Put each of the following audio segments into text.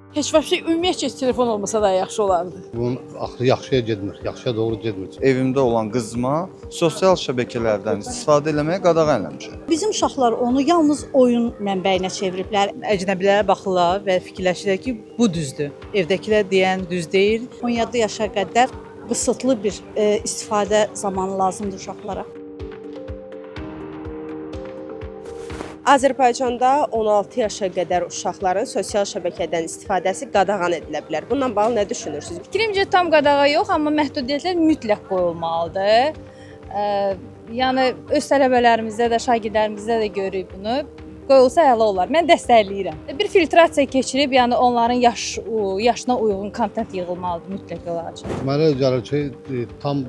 Heç vaxt ümumiyyətcə telefon olmasa da yaxşı olardı. Bunun axırı yaxşıya getmir, yaxşıya doğru getmir. Evimdə olan qızıma sosial şəbəkələrdən istifadə eləməyə qadağan eləmişəm. Bizim uşaqlar onu yalnız oyun mənbəyinə çeviriblər. Əcnəbilərə baxırlar və fikirləşirlər ki, bu düzdür. Evdəkilər deyən düz deyil. 17 yaşa qədər qısıtlı bir istifadə zamanı lazımdır uşaqlara. Azərbaycanda 16 yaşa qədər uşaqların sosial şəbəkədən istifadəsi qadağan edilə bilər. Bununla bağlı nə düşünürsünüz? Fikrimcə tam qadağa yox, amma məhdudiyyətlər mütləq qoyulmalıdır. Yəni öz tələbələrimizdə də, şagirdlərimizdə də görürük bunu. Qoyulsa əla olar. Mən dəstəkləyirəm. Bir filtrasiya keçirib, yəni onların yaşına uyğun kontent yığılmalıdır mütləq olaraq. Mənə elə gəlir ki, tam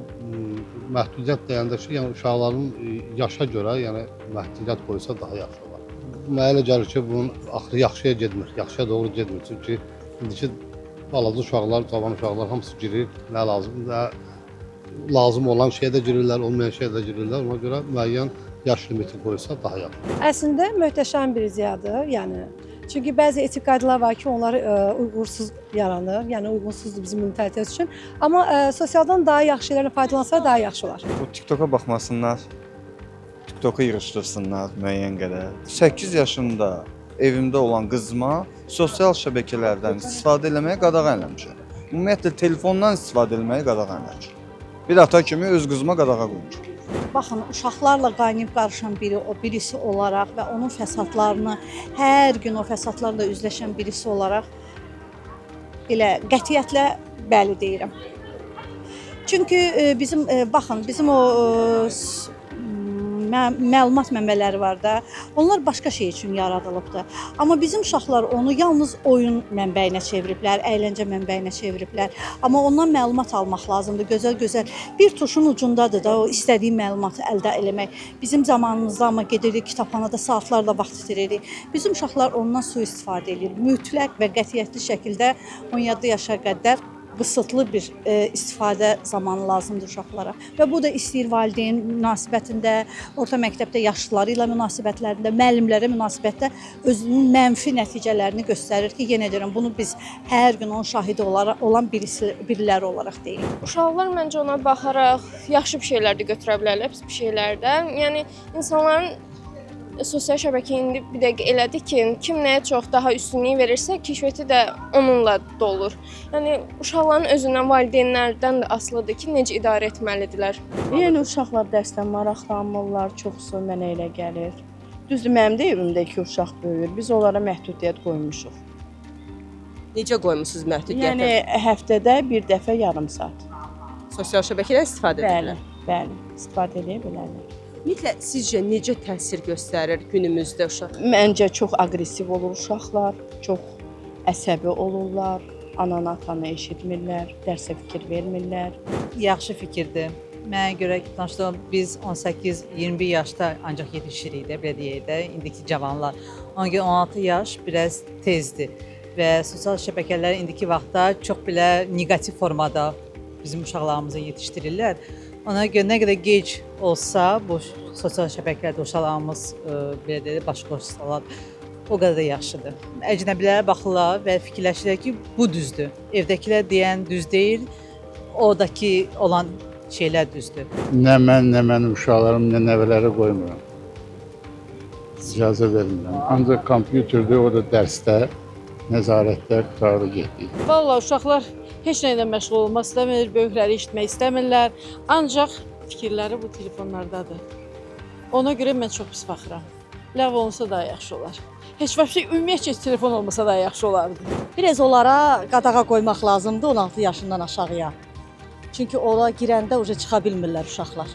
məhdudiyyət deyəndə ki, yəni uşaqların yaşa görə, yəni məhdudiyyət qoysa daha yaxşı olar. Mənə elə gəlir ki, bunun axırı yaxşıya getmir, yaxşıya doğru getmir. Çünki indiki balaca uşaqlar, cavan uşaqlar hamısı girir, nə lazım, nə lazım olan şeyə də girirlər, olmayan şeyə də girirlər. Ona görə müəyyən yaş limiti qoysa daha yaxşı. Əslində möhtəşəm bir ideyadır. Yəni çünki bəzi etik qaydalar var ki, onlar uyğunsuz yaranır. Yəni uyğunsuzdur bizim mentalitet üçün. Amma sosialdan daha yaxşı şeylərlə faydalansalar daha yaxşı olar. Bu TikToka baxmasınlar. TikToku yığışdırsınlar müəyyən qədər. 8 yaşında evimdə olan qızıma sosial şəbəkələrdən istifadə eləməyə qadağan eləmişəm. Ümumiyyətlə telefondan istifadə eləməyə qadağan eləmişəm. Bir ata kimi öz qızıma qadağa qoymuşam. Baxın, uşaqlarla qaynayıb qarışan biri o birisi olaraq və onun fəsadlarını hər gün o fəsadlarla üzləşən birisi olaraq belə qətiyyətlə bəli deyirəm. Çünki bizim baxın, bizim o məlumat mənbələri var da, onlar başqa şey üçün yaradılıbdır. Amma bizim uşaqlar onu yalnız oyun mənbəyinə çeviriblər, əyləncə mənbəyinə çeviriblər. Amma ondan məlumat almaq lazımdır. Gözəl-gözəl bir tuşun ucundadır da o istədiyi məlumatı əldə eləmək. Bizim zamanımızda amma gedirdik kitabxanada saatlarla vaxt itirirdik. Bizim uşaqlar ondan sui-istifadə eləyir. Mütləq və qətiyyətli şəkildə 17 yaşa qədər qısıtlı bir istifadə zamanı lazımdır uşaqlara. Və bu da istəyir valideyn münasibətində, orta məktəbdə yaşlıları ilə münasibətlərində, müəllimlərə münasibətdə özünün mənfi nəticələrini göstərir ki, yenə deyirəm, bunu biz hər gün onun şahidi olan biriləri olaraq deyirik. Uşaqlar məncə ona baxaraq yaxşı bir şeylər də götürə bilərlər, pis bir şeylər də. Yəni insanların sosial şəbəkə indi bir dəqiqə elədi ki, kim nəyə çox daha üstünlük verirsə, keşfiyyəti də onunla dolur. Yəni uşaqların özündən, valideynlərdən də asılıdır ki, necə idarə etməlidirlər. Yəni uşaqlar dərsdən maraqlanmırlar, çoxsu mənə elə gəlir. Düzdür, mənim də evimdə iki uşaq böyüyür. Biz onlara məhdudiyyət qoymuşuq. Necə qoymusunuz məhdudiyyəti? Yəni həftədə bir dəfə yarım saat. Sosial şəbəkədən istifadə Bəli, edirlər. bəli, istifadə edə bilərlər. Ümumiyyətlə sizcə necə təsir göstərir günümüzdə uşaq? Məncə çox aqressiv olur uşaqlar, çox əsəbi olurlar, ananı atanı eşitmirlər, dərsə fikir vermirlər. Yaxşı fikirdir. Mənə görə sonuçta biz 18-21 yaşda ancaq yetişirik də, belə deyək də, indiki cavanlar. Ona görə 16 yaş biraz tezdir və sosial şəbəkələr indiki vaxtda çox belə neqativ formada bizim uşaqlarımızı yetişdirirlər. Ona görə nə qədər gec olsa bu sosial şəbəkələrdə uşaqlarımız belə deyək, baş qoşsalar o qədər də yaxşıdır. Əcnəbilərə baxırlar və fikirləşirlər ki, bu düzdür. Evdəkilər deyən düz deyil, oradakı olan şeylər düzdür. Nə mən, nə mənim uşaqlarım, nə nəvələrə qoymuram. İcazə vermirəm. Ancaq kompüterdə, o da dərsdə, nəzarətdə qutardı getdik. Vallahi uşaqlar heç nə ilə məşğul olmaq istəmir, böyükləri eşitmək istəmirlər. Ancaq fikirləri bu telefonlardadır. Ona görə mən çox pis baxıram. Ləğv olunsa daha yaxşı olar. Heç vaxt ümumiyyətcə telefon olmasa daha yaxşı olardı. Biraz onlara qadağa qoymaq lazımdır 16 yaşından aşağıya. Çünki ora girəndə uca çıxa bilmirlər uşaqlar.